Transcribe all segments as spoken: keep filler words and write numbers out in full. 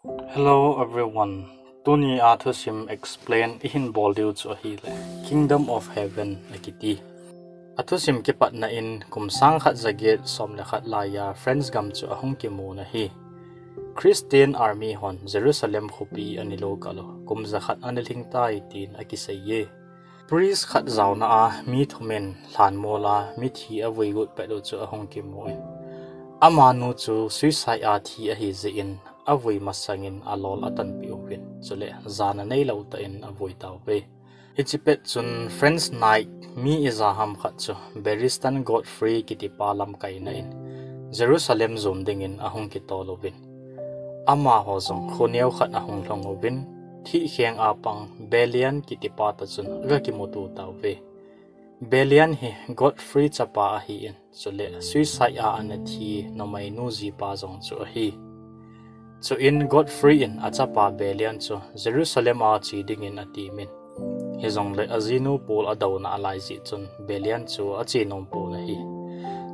Hello everyone. Tuni a thusim explain ihin bol diu chu ahile Kingdom of Heaven akiti. Athusim kipatna in kum sang khat ja get som le khat laiya France gam chu ahung kimun ahi. Christian army hon Jerusalem khopi ana lo kal u, kum ja khat ana lhing tai tin akisei e. Priest khat jaona a mi thum in lhanmol a mithi avui got pet u chu ahung kimu in, amanu chu suicide a thi ahi jeh in avui masang in alol atanpeh uvin, chule jana neilou tah in avui tauve. Hiche pet chun French knight mi ijat ham khat chu Bertrand Godefroy kitipa lamkaina in Jerusalem jon dingin ahung kitol uvin, amaho jong khoneo khat ahung lhung uvin, thihkheng a pang Bellian kitipa toh chun aga kimuto tauve. Bellian hi Godefroy chapa ahin, chule suicide a ana thi numeinu jipa jong chu ahi. Chuin Godefroy in achapa Bellian chu Jerusalem a che dingin atemin, hijongle ajinu pol adouna alai jeh chun Bellian chu ache nom pon ahi.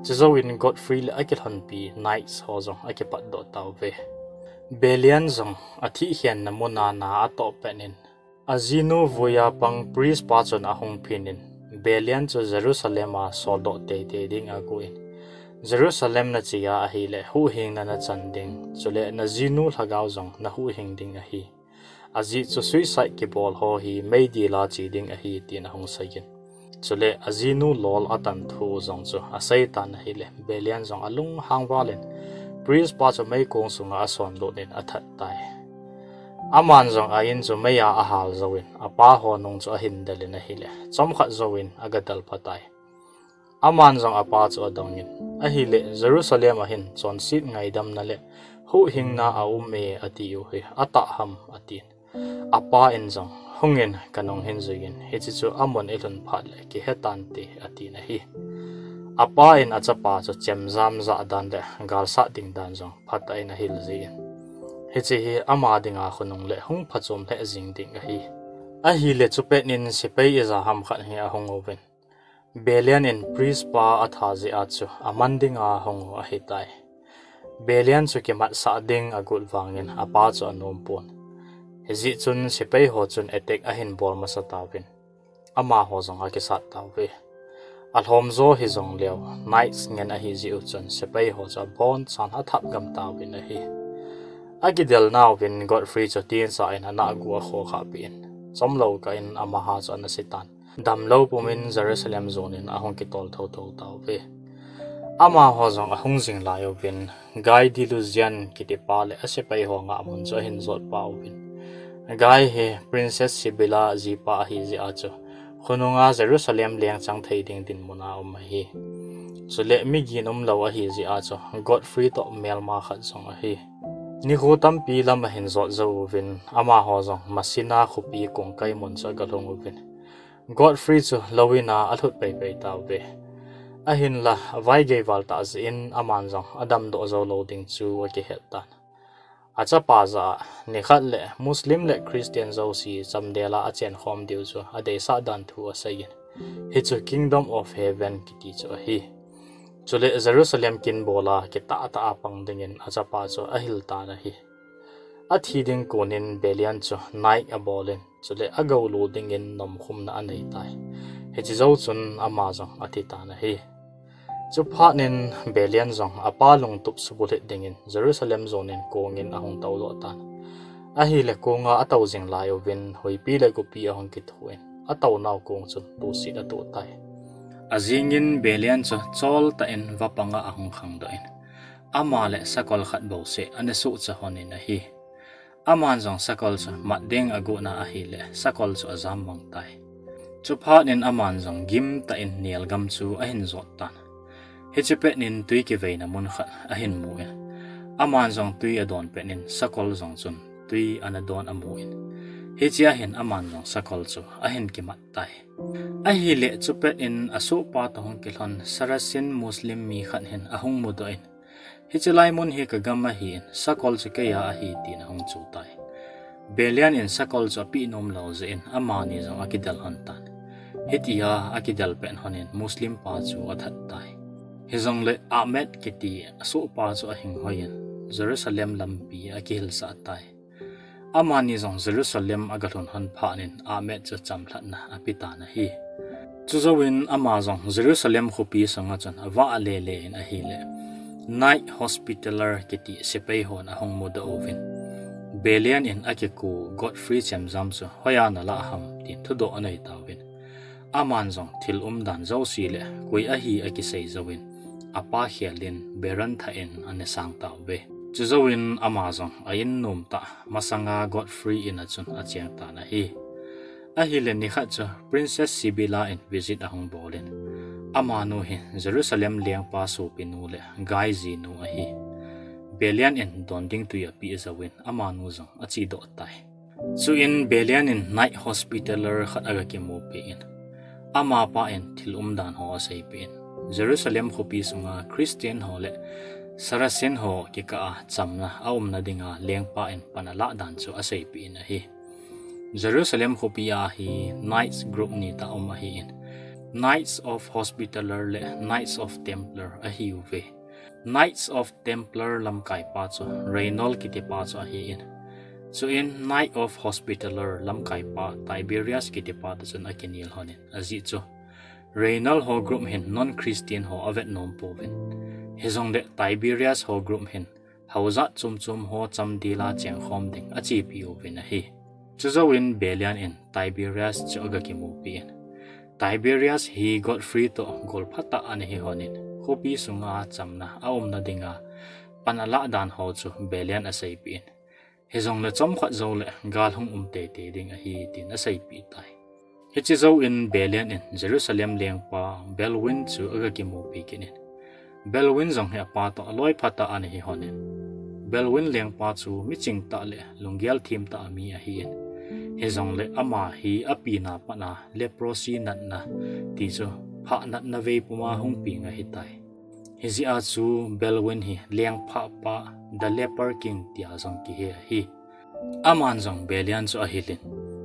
Chujouin Godefroy le akilhonpi knights ho jong akipatdoh tauve. Bellian jong athihkhenna muna na atoh pet in, ajinu vuiya pang priest pa chun ahung phin in, Bellian chu Jerusalem a soldoh teitei ding agon, Jerusalem nachea ahile huhhingna nachan ding, chule najinu lhagao jong nahuhhing ding ahi. Ajeh chu suicide kibol ho hi meidil a che ding ahi tin ahung seiyin, chule ajinu lol atan thu jong chu aseitan ahile Bellian jong alunghang val in, priest pa chu meikong sunga asonlut in athat tai. Aman jong a in chu meiya ahal jouvin, apa ho nung chu ahin del in ahile, chomkhat jouvin aga del phatai. Aman jong apa chu adongin, ahile Jerusalem a hin chonset ngaidamna le huhhingna aum e atiu hi atah ham atin. Apa in jong, hungin kanung hin juiyin, hiche chu amun ilhun phat le kihetante atin ahi. Apa in achapa chu chemjam jah dan le galsat ding dan jong phatah in ahil jin, hiche hi ama dinga khonung le hung phachom lheh jing ding ahi. Ahile chupet in sepai ijat ham khat hi ahung uvin, Bellian in priest pa atha jeh a chu aman dinga hung u ahitai. Bellian chu kimatsah ding agot vangin apa chu anom pon. Hijeh chun sepai ho chun attack ahin bol masa tauvin, amaho jong akisat tauve. Alhomjo hijongleu knights ngen ahi jeh u chun sepai ho chu abonchan athap gam tauvin ahi. Akidelnauvin Godefroy chu tinsa in anah gu akhokhah peh in, chomlou kah in amaha chu ana setan, damlou pumin Jerusalem jon in ahung kitol thotho tauve. Amaho jong ahung jing lai uvin, Guy de Lusignan kitipa le asepai ho ngahmun chu ahin jotpa uvin, Guy hi Princess Sibylla jipa ahi jeh a chu khonunga Jerusalem lengchang thei ding dinmun a um ahi. Chule mi gin umlou ahi jeh a chu Godefroy toh melma khat jong ahi. Nikho tampi lam ahin jot jou uvin, amaho jong Messina khopi kongkai mun chu aga lhung uvin, Godefroy chu lou in a alhut peipei tauve. Ahinla vaigei val tah jeh in aman jong adamdoh joulou ding chu akihet tan. Achapa jah a nikhat le Muslim le Christian jouse chamdel a achenkhom diu chu adeisah dan thu aseiyin, hichu Kingdom of Heaven kiti chu ahi. Chule Jerusalem kin bol a kitahtah a pang dingin achapa chu ahil tan ahi. Athi ding konin Bellian chu knight abolin, chule agoulut dingin nomkhumna anei tai. Hiche jou chun ama jong athi tan ahi. Chuphat in Bellian jong apa lungtup subulhit dingin Jerusalem jon in kongin ahung toudoh tan. Ahile konga atou jing lai uvin huipi le gopi ahung kithoin, atounau kong chun tuset atoh tai. Ajingin Bellian chu choltah in vapanga ahung khangdoh in, ama le sakol khat bouseh ana suhcha lhonin ahi. Aman jong sakol chu mat ding agotna ahile sakol chu ajam mang tai. Chuphat in aman jong gimtah in nelgam chu ahin jot tan. Hiche pet in twi kiveina mun khat ahin mun, aman jong twi adon pet in sakol jong chun twi ana don amun, hichea hin aman jong sakol chu ahin kimat tai. Ahile chupet in asohpa toh hung kilhon Saracen Muslim mi khat hin ahung mudoh in, hiche lai mun hi kagam ahin, sakol chu keia ahi tin ahung chu tai. Bellian in sakol chu apeh nomlou jeh in amani jong akidel lhon tan. Hitia akidel pet lhonin Muslim pa chu athat tai. Hijongle Ahmed kiti asohpa chu ahing hoiyin Jerusalem lampi akihilsah tai. Amani jong Jerusalem agalhun hon phat in Ahmed chu chamlhatna apetan ahi. Chujouvin ama jong Jerusalem khopi sunga chun avah lele in ahileh, Knight Hospitaller kiti sepai hon ahung mudoh uvin, Belian in akikou Godfrey chemjam chu hoiya nalah ham tin thudoh anei tauvin. Aman jong thil umdan jouse le koi ahi akisei jouvin, apa khel in beran thah in anasang tauve. Chujouvin ama jong a-in nom tah masanga Godfrey in a chun acheng tan ahi. Ahileh nikhat chu Princess Sybilla in visit ahung bol in, amanu hi Jerusalem lengpa sopinu le gai jinu ahi. Belian in don ding tui apeh jouvin amanu jong achedoh tai. Chuin Belian in Knight Hospitaller khat agakimupi in, amapa in thil umdan ho aseipeh in, Jerusalem khopi sunga Christian ho le Saracen ho kikah a chamna aumna dinga lengpa in pan alah dan chu aseipeh in ahi. Jerusalem khopi a hi Knights group ni tah um ahin, Knights of Hospitaller le Knights of Templar ahiuve. Knights of Templar lamkaipa chu Raynold kitipa chu ahin, chuin Knight of Hospitaller lamkaipa Tiberius kitipa toh chun akinel hon in, ajeh chu Raynold ho group hin non-Christian ho avet nom pouvin, hijongleh Tiberius ho group hin hao jat chom chom ho chamdel a chengkhom ding achepi uvin ahi. Chujouvin Belian in Tiberius chu agakimupi in, Tiberius hi Godfrey toh gol phatah ana hi hon in, khopi sunga chamna aumna dinga pan alah dan ho chu Belian aseipeh in, hijongle chomkhat jouleh gal hung um teitei ding ahi tin aseipeh tai. Hiche jouvin Belian in Jerusalem lengpa Belwin chu agakimupi kit in, Belwin jong hi apa toh aloi phatah ana hi hon in, Belwin lengpa chu miching tah le lunggel them tah a mi ahin, hijongle ama hi apina pat a leprosy natna ti chu phah natna vei puma hung peng ahitai. Hijeh a chu Belwin hi lengphahpa, the Leper King tia jong kihe ahi. Aman jong Belian chu ahil in,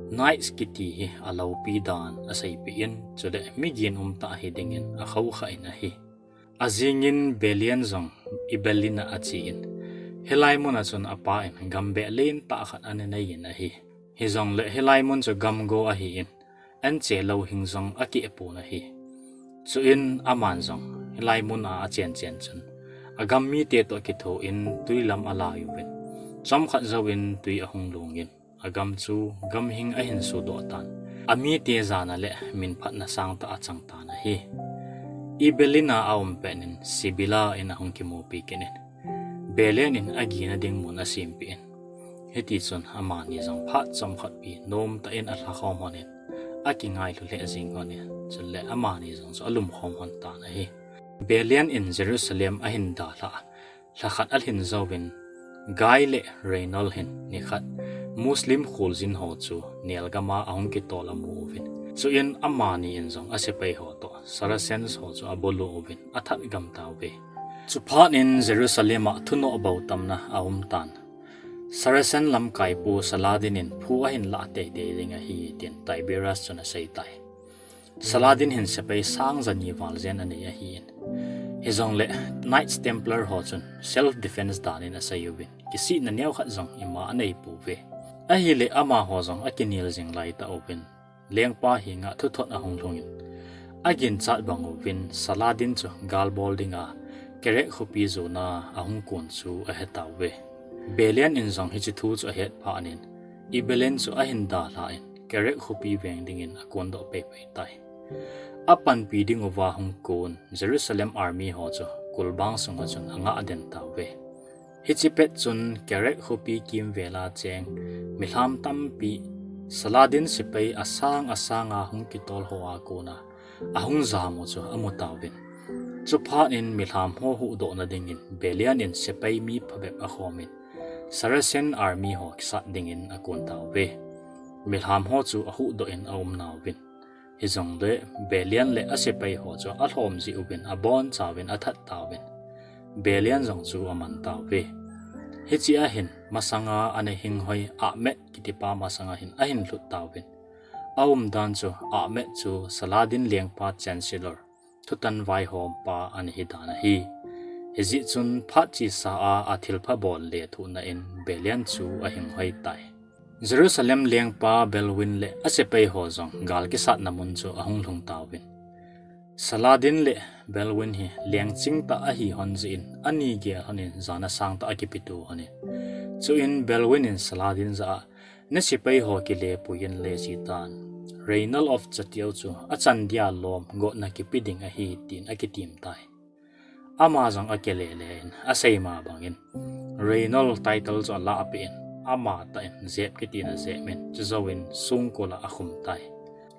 Knights kiti hi aloupi dan aseipeh in, chule mi ginum tah hi dingin akhohkhah in ahi. Ajingin Belian jong Ibelin a ache in, hilai mun a chun apa in gambeh lentah khat ana nei in ahi. Hijongle hilai mun chu gamgo ahin, anche louhing jong akeh pon ahi. Chuin aman jong hilai mun a achen chen chun agam mite toh kithoin twi lam alai uvin, chomkhat jouvin twi ahung lungin, agam chu gamhing ahin sudoh tan, amite jana le minphatna sangtah achang tan ahi. Ibelin a aum pet in Sybilla in ahung kimupi kit in, Belian in agina ding mun asempeh in, hitichun amani jong phat chomkhat pi nomtah in alhakhom hon in, akingailu lheh jeng hon in, chule amani jong chu alumkhom hon tan ahi. Belian in Jerusalem ahin dalhah lhakhat alhin jouvin, Guy le Raynold hin nikhat Muslim kholjin ho chu nelgam a ahung kitol amu uvin, chuin amani in jong asepai ho toh Saracens ho chu abulu uvin athat gam tauve. Chuphat in Jerusalem a thunoh bou tamna aum tan. Saracen lamkaipu Saladin in phu ahin lah teitei ding ahi tin Tiberius chun asei tai. Saladin hin sepai sang jani val jen anei ahin, hijongle Knights Templar ho chun self defense dan in asei uvin, kisihna neokhat jong ima anei pouve. Ahile amaho jong akinel jing lai tah uvin, lengpa henga thuthot ahung lhungin, aginchat bang uvin Saladin chu gal bol dinga Kerek khopi jona ahung kon chu ahetauve. Belian in jong hiche thu chu ahet phat in, Ibelin chu ahin dalhan Kerek khopi veng dingin akondoh paipai tai. Apanpi dinguva hung kon Jerusalem army ho chu kulbang sunga chun angah den tauve. Hiche pet chun Kerek khopi kimvel a cheng milham tampi Saladin sepai asang asanga hung kitol ho a kona ahung jamu chu amu tauvin, chuphat in milham ho huhdohna dingin Belian in sepai mi phabep akhomin, Saracen army ho kisat dingin akon tauve. Milham ho chu ahuhdoh in aum nauvin, hijongle Belian le asepai ho chu alhom jeh uvin abonchauvin athat tauvin, Belian jong chu aman tauve. Hichea hin masanga ana hinghoi Ahmed kitipa masanga hin ahin lhut tauvin, aumdan chu Ahmed chu Saladin lengpa Chancellor, thutan vaihompa ana hidan ahi. Hijeh chun phat chesa a athilpha bol lethuhna in Belian chu ahinghoi tai. Jerusalem lengpa Balduin le asepai ho jong gal kisatna mun chu ahung lhung tauvin. Saladin le Balduin hi lengching tah ahi hon jeh in ani gel hon in jana sang tah akipeto hon in. Chuin Balduin in Saladin jah a, "Na sepai ho kile pui in le," ati tan. Raynold of Chatillon chu achan dia lom gotna kipe ding ahi tin akitim tai. Ama jong akile le in, asei ma bang in, Raynold title chu alah peh in, ama tah in jep kiti in ajep in, chujou in songkul a akhum tai.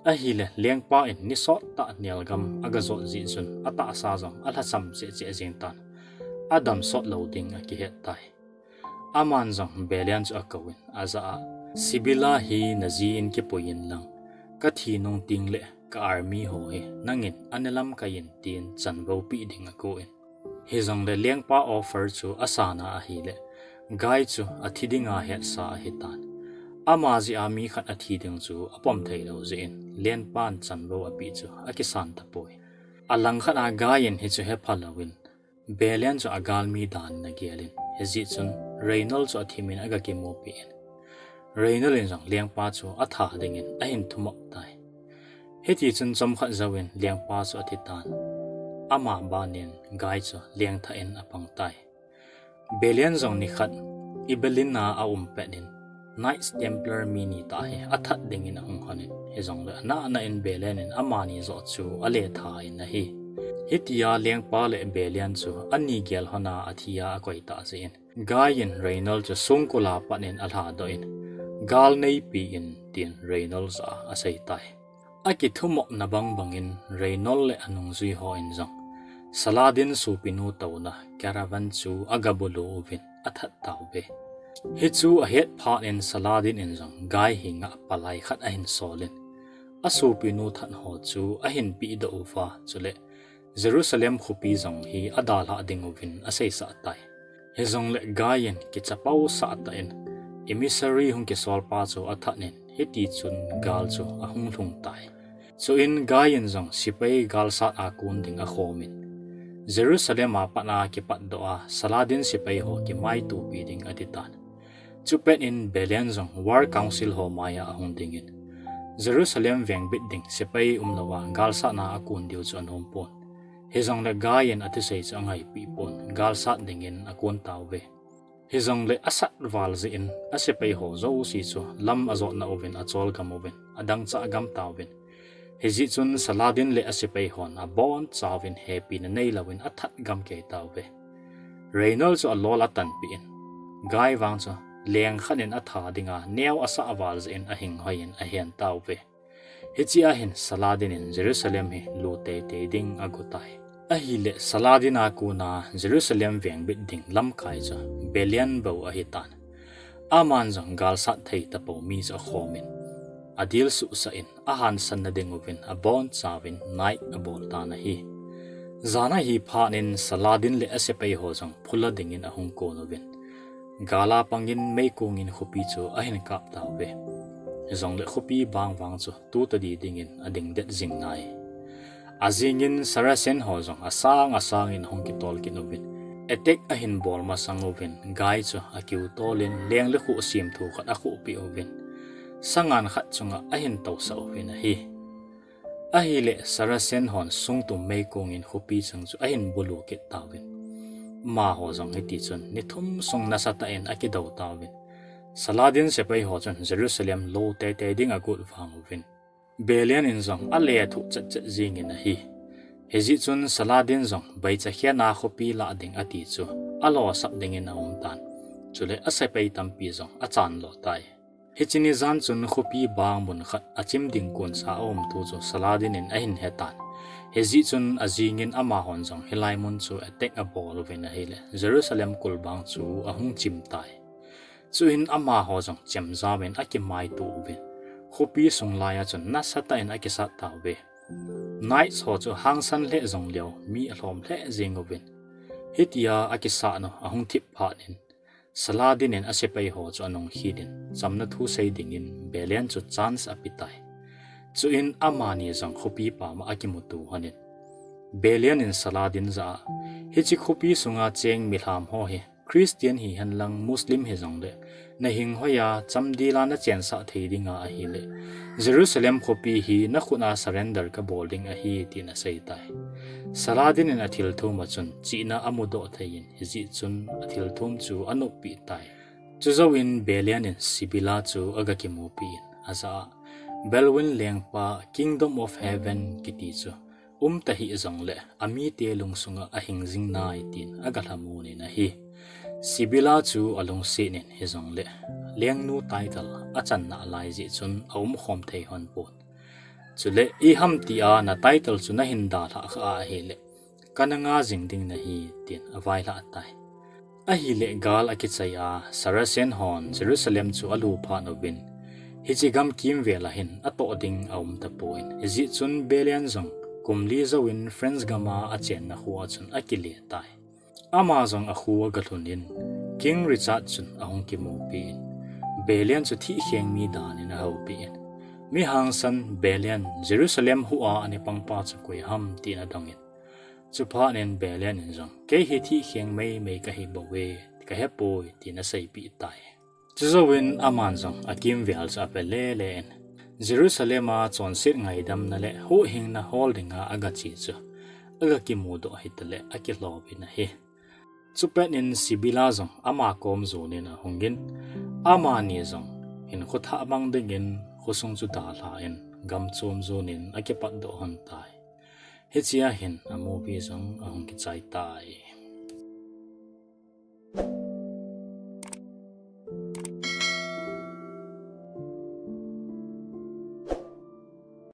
Ahile, lengpa in ni sot tah nelgam aga jot jeh chun, atahsa jong alhacham cheh cheh jeng tan. Adam sot lou ding akihet tai. Aman jong Balian chu akou in, ajah a, "Sibilla hi naji in kipui in lang, kathi nung teng le ka army ho hi nangin ana lamkai in," tin chanvo pe ding akou in. Hijongle lengpa offer chu asana ahile, Guy chu athi dinga hetsa ahi tan. Ama jeh a mi khat athi ding chu apom thei lou jeh in, lengpan chanvo ape chu akisan tapoi. Alangkhat a Guy in hichu hepha lou in, Balian chu agalmi dan in agel in, hijeh chun Raynold chu athim in aga kimupi in. Raynold in jong lengpa chu atha ding in ahin thumop tai. Hiti chun chomkhat jou in lengpa chu athi tan. Ama ban in Guy chu lengthah in apang tai. Balian jong nikhat Ibelin a aum pet in, Knights Templar mi ni tah hi athat ding in ahung hon in, hijongle anahna in Balian in amani joh chu aletha in ahi. Hitia lengpa le Balian chu ani gel hon a athi a akoi tah jeh in, Guy in Raynold chu songkul a pat in alhadoh in, "Gal neipe in," tin Raynold jah a asei tai. Akithumopna bang bang in Raynold le anungjui ho in jong Saladin sopinu touna caravan chu aga bulu uvin athat tauve. Hichu ahet phat in Saladin in jong Guy henga palai khat ahin sol in, asopinu that ho chu ahin pehdoh uva, chule Jerusalem khopi jong hi adalhah ding uvin aseisah tai. Hijongle Guy in kichapousah tah in, emissary hung kisol pa chu athat in, hiti chun gal chu ahung lhung tai. Chuin Guy in jong sepai galsat a kon ding akhom in, Jerusalem a pat a kipatdoh a Saladin sepai ho kimaitopi ding ati tan. Chupet in Balian jong War Council ho mai a ahung ding in, Jerusalem vengbit ding sepai umlou a galsatna akon diu chu anom pon. Hijongle Guy in athusei chu angaipi pon, galsat ding in akon tauve. Hijongle asat val jeh in asepai ho jouse chu lam ajotna uvin acholgam uvin, adangchah gam tauvin. Hijeh chun Saladin le asepai hon abonchauvin hepina neilou in athat gam kei tauve. Raynold chu alol atanpeh in, Guy vang chu leng khat in atha dinga neo asah val jeh in ahinghoi in ahen tauve. Hichea hin Saladin in Jerusalem hi lu teitei ding ago tai. Ahile Saladin a kona Jerusalem vengbit ding lamkai chu Balian bou ahi tan. Aman jong galsat thei tapou mi chu akhom in, adilsuhsah in, ahansanna ding uvin abonchauvin night abol tan ahi. Jan ahi phat in Saladin le asepai ho jong phula ding in ahung kon uvin, gal a pang in meikong in khopi chu ahin kap tauve. Hijongle khopi bang vang chu tutadi ding in ading det jing nai. Ajing in Saracen ho jong asang asang in ahung kitol kit uvin, attack ahin bol masang uvin, Guy chu akiu tol in leng le khoh semthu khat akhohpeh uvin, sangan khat chunga ahin tousah uvin ahi. Ahile Saracen hon sungtum meikong in khopi chung chu ahin bulu kit tauvin, amaho jong hiti chun ni thum sung nasatah in akidou tauvin, Saladin sepai ho chun Jerusalem lo teitei ding agot vang uvin, Balian in jong alethuh chetchet jing in ahi. Hijeh chun Saladin jong baicha khen a khopi lah ding ati chu alosap ding in aum tan. Chule asepai tampi jong achan lo tai. Hiche ni jan chun khopi bang mun khat achim ding konsa aum thu chu Saladin in ahin he tan. Hijeh chun ajing in amahon jong hilai mun chu attack abol uvin ahile Jerusalem kulbang chu ahung chim tai. Chuin amaho jong chemjam in akimaito uvin, khopi sung lai a chun nasatah in akisat tauve. Knights ho chu hangsan lheh jongleu mi alhom lheh jeng uvin, hitia akisatnu ahung thip phat in Saladin in asepai ho chu anung khit in chamna thu sei ding in Balian chu chance ape tai. Chuin amani jong khopi pam a akimuto hon in, Balian in Saladin jah a, hiche khopi sunga cheng milham ho hi Christian hihen lang Muslim hijongle Na hing hoiya chamdila na chensah thei dinga ahile, Jerusalem khopi hi na khutna surrender ka bol ding ahi, tin a sei tai. Saladin in a thilthum a chun chihna a mudoh thei in, hijeh chun a thilthum chu a noppi tai. Chujou in Belian in Sibila chu a ga kimupi in, a ja a, Belwin lengpa Kingdom of Heaven kiti chu um ta hih jongle, a mite lungsunga a hing jing nai, tin a ga lhamon in ahi. Sibila chu a lungset in hijongle, lengnu title a chan nalai jeh chun a umkhom thei hon pon. Chule, iham tia na title chu na hin dalhah kha ahile, ka na nga jing ding nahi, tin a vailhah tai. Ahile gal a kichai a, Saracen hon Jerusalem chu a lu phat uvin, hiche gam kimvel a hin a toh ding a um tapon, hijeh chun Belian jong kum li jouvin France gam a a chenna kho a chun a kile tai. Ama jong a kho a ga lhun in, King Richard chun a hung kimupi in, Belian chu thihkheng mi dan in a houpi in, mi hangsan Belian, Jerusalem hu a ana pangpa chu koi ham, tin a dong in, chuphat in Belian in jong, kei hi thihkheng meimei ka hi bou ve, ka hepoi, tin a seipeh tai. Chujou in aman jong a kimvel chu a pe lele in, Jerusalem a chonset ngaidamna le huhhingna hol dinga a ga che chu a ga kimudoh hita le a kilhom in ahi. Chupet in Sibila jong ama kom jon in a hung in, amani jong hinkho thah mang dingin khosung chu dalha in gam chom jon in a kipatdoh hon tai. Hichea hin a movie jong a hung kichai tai.